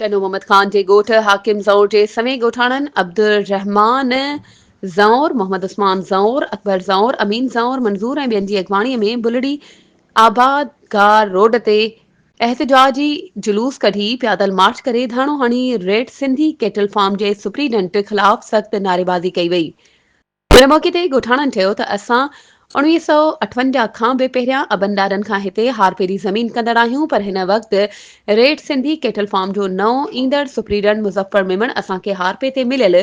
ٽنڊو محمد خان جي ڳوٺ حاڪم زئور جي سوين ڳوٺاڻن عبدالرحمان زئور، محمد عثمان زئور، اڪبر زئور، امين زئور، منظور ۽ ٻين جي اڳواڻي ۾ بلڙي آبادگار روڊ تي احتجاجي جلوس ڪڍي پيادل مارچ ڪري ڌرڻو هڻي ريڊ سنڌي ڪيٽل فارم جي سپريڊنٽ خلاف سخت نعريبازي ڪئي وئي. ان موقعي تي ڳوٺاڻن چيو ته اسان 1958 کان به پهريان ابن ڏاڏن کان هتي هارپي جي زمين ڪندڙ آهيون پر هن وقت ريڊ سنڌي ڪيٽل فارم جو نئون ايندڙ سپريڊنٽ مظفر ميمڻ اسان کي هارپي تي مليل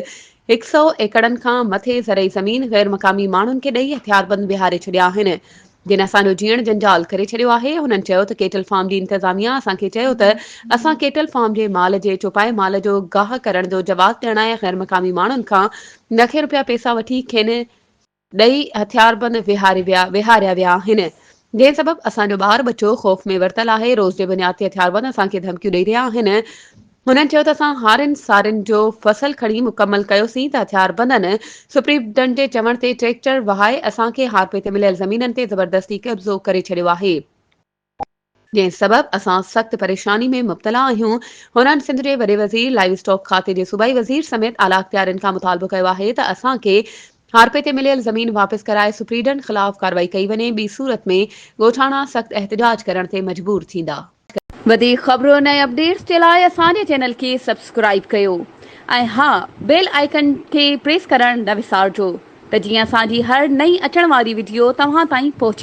هڪ سئو ايڪڙن کان مٿي زرعي زمين غير مقامي ماڻهن کي ڏئي هٿياربند ويهاري ڇڏيا آهن جن اسان جو جيئڻ جنجال ڪري ڇڏيو آهي. هنن چيو ته ڪيٽل فارم جي انتظاميا اسان کي چيو ته اسان ڪيٽل فارم جي مال جي چوپائي مال جو گاهه ڪرڻ جو جواز ڄاڻائي غير مقامي ماڻهن کان لکين روپيا پئسا وٺي کين ڏئي هٿياربند ويهاري ويا ويهاريا ويا آهن جنهن سبب اسان جو ٻار ٻچو خوف ۾ ورتل آهي روز جي بنياد تي هٿياربند اسان کي ڌمڪيون ڏئي رهيا آهن. هنن چيو ته اسان هارين سارين جو فصل کڻي مڪمل ڪيوسين ته هٿياربندن سپريڊنٽ جي چوڻ تي ٽريڪٽر وهائي اسان کي هارپي تي مليل زمينن تي زبردستي قبضو ڪري ڇڏيو آهي، جنهن سبب اسان سخت پريشاني ۾ مبتلا آهيون. هنن سنڌ جي وڏي وزير، لائيو اسٽاڪ کاتي جي صوبائي وزير سميت اعليٰ اختيارين کان مطالبو ڪيو آهي ته اسان کي هارپي تي مليل زمين واپس ڪرائي سپريڊنٽ خلاف ڪارروائي ڪئي وڃي، ٻي صورت ۾ ڳوٺاڻا سخت احتجاج ڪرڻ تي مجبور ٿيندا. وڌيڪ خبرن ۽ اپڊيٽس جي لاء اسان جي چينل کي سبسڪرائيب ڪيو ۽ ها بيل آئيڪن کي پريس ڪرڻ نه وسارجو ته جيئن اسان جي هر نئين اچڻ واري وڊيو توهان تائين پهچي.